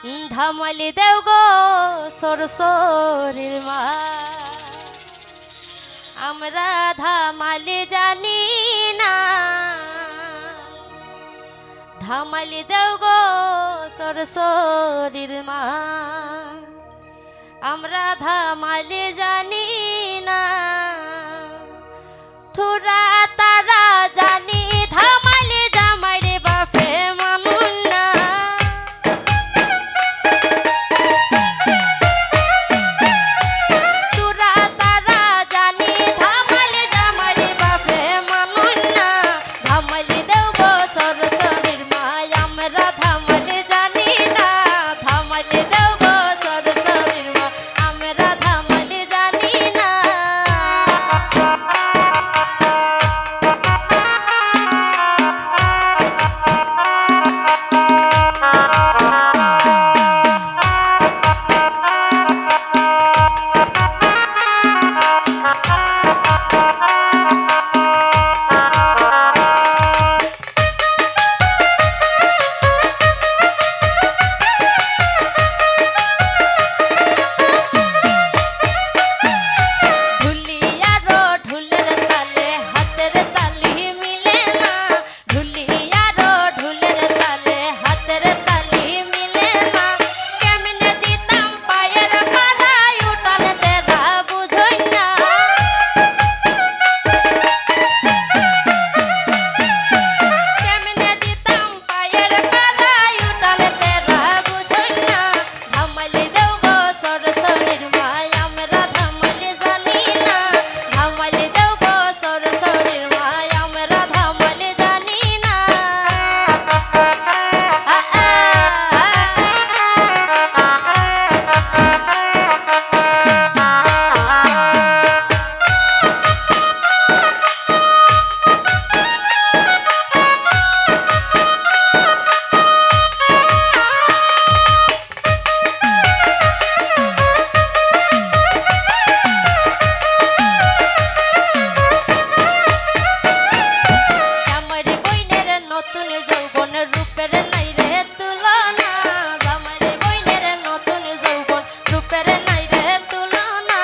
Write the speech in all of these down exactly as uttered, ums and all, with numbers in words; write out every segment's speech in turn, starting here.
ধামালি দেও গো সরসরির মা, আমরা ধামালি জানি না। ধামালি দেও গো সরসরির মা, আমরা ধামালি জানি না। থুরা তারা জানি ধামালি জামাইরে বাপে মানুন না। থুরা তারা জানি ধামালি জামাইরে বাপে মানুন না। ধামালি দেও গো সরসরির মা, আমরা ধামালি জানি না। ধামালি দেও গো সরসরির মা, আমরা ধামালি জানি না। ঢুলি আরো ঢুলের তালে হাতের তালি মিলে না। ঢুলি আরো ঢুলের তালে হাতের তালি মিলে না। কেমনে দিতাম পায়ের পাড়ায় উঠান তেরা বুঝই না। কেমনে দিতাম পায়ের পাড়ায় উঠান তেরা বুঝই না। ধামালি দেও গো সরসরির মা, আমরা ধামালি জানি না। ধামালি দেও গো সরসরির মা, আমরা ধামালি জানি না। আ, আ, আ। জামাইর বইনের নতুন যৌবন, রূপের নাই রে তুলনা। জামাইর বইনের নতুন যৌবন, রূপের নাই রে তুলনা।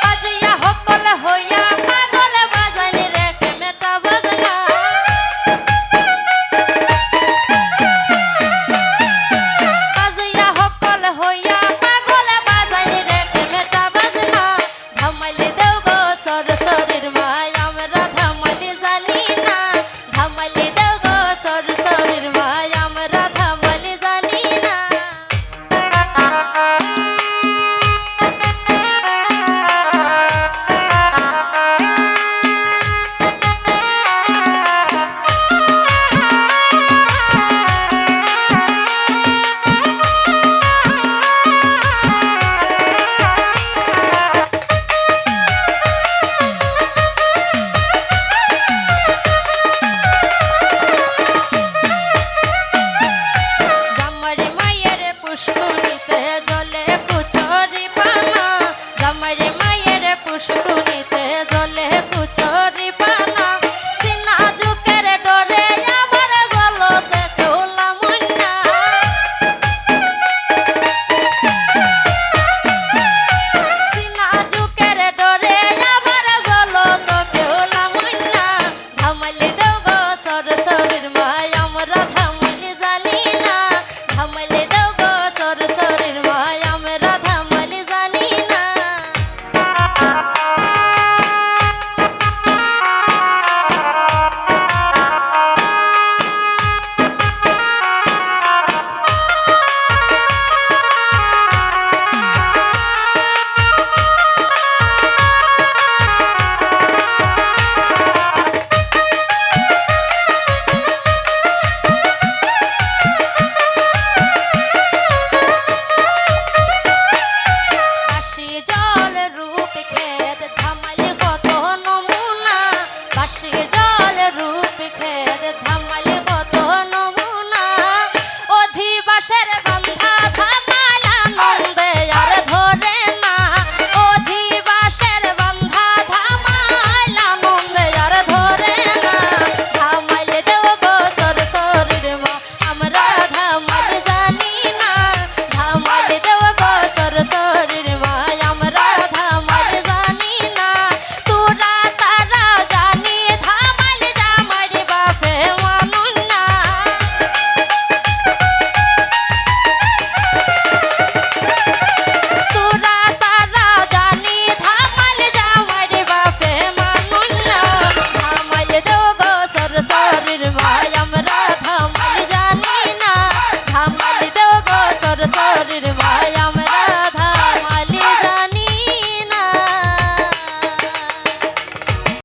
বাজুইয়া হকল হইয়া পাগল বাজাইন রে খেমেটা বাজনা। বাজুইয়া হকল হইয়া পাগল বাজাইন রে খেমেটা বাজনা। ধামালি দেও গো সরসরির মা, আমরা ধামালি জানি না। ধামালি দেও গো সরসরির মা, আমরা ধামালি জানি না। জামাইর মায়ের পুষ্কুনিতে জ্বলে কুচুরি পানা, জামাইর মায়ের পুষ্কুনিতে জ্বলে কুচুরি পানা। সিনা জুকের ডরে আবার জ্বলতে কেউলা মুন্না। সিনা জুকের ডরে আবার জ্বলতে কেউলা মুন্না। ধামালি দেও গো সরসরির মা, আমরা ধামালি জানি না। ধামালি দেও গো সরসরির মা, আমরা ধামালি জানি না। বাঁশি জল রূপ খেদ ধামালি কত নমুনা, বাঁশি জল রূপ খেদ ধামালি কত নমুনা। অধিবাসের